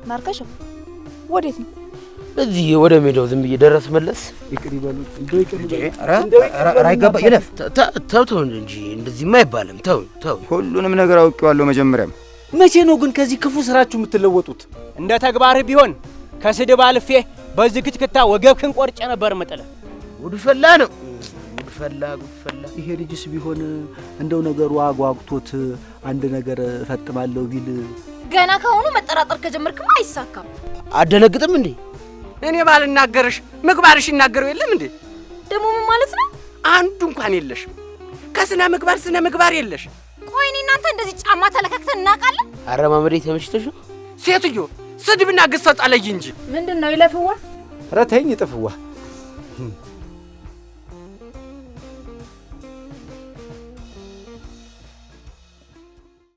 ማርከሻው ወዴት ነው? እዚህ ወደ ሜዳው ዝም ብዬ ደረስ መለስ። ይቅር ይበሉት፣ እንደው ይቅር ይበሉት። ኧረ አይገባ፣ ይለፍ። ተው ተው እንጂ እንደዚህማ አይባልም። ተው ተው። ሁሉንም ነገር አውቄዋለሁ መጀመሪያም። መቼ ነው ግን ከዚህ ክፉ ስራችሁ የምትለወጡት? እንደ ተግባርህ ቢሆን ከስድብ አልፌ በዚህ ክትክታ ወገብክን ቆርጬ ነበር የምጥልህ። ጉድ ፈላ ነው። ጉድ ፈላ፣ ጉድ ፈላ። ይሄ ልጅስ ቢሆን እንደው ነገሩ አጓጉቶት አንድ ነገር እፈጥማለሁ ቢል። ገና ከአሁኑ መጠራጠር ከጀመርክማ አይሳካም። አደነግጥም እንዴ? እኔ ባልናገርሽ ምግባርሽ ይናገረው የለም እንዴ? ደግሞ ምን ማለት ነው? አንዱ እንኳን የለሽም። ከስነ ምግባር ስነ ምግባር የለሽ። ቆይ እኔ እናንተ እንደዚህ ጫማ ተለካክተን እናውቃለን? አረማመዴ ተመችቶሽ ነው? ሴትዮ፣ ስድብና ግሳጻ ለይ እንጂ። ምንድን ነው ይለፍዋ? ኧረ ተይኝ ጥፍዋ።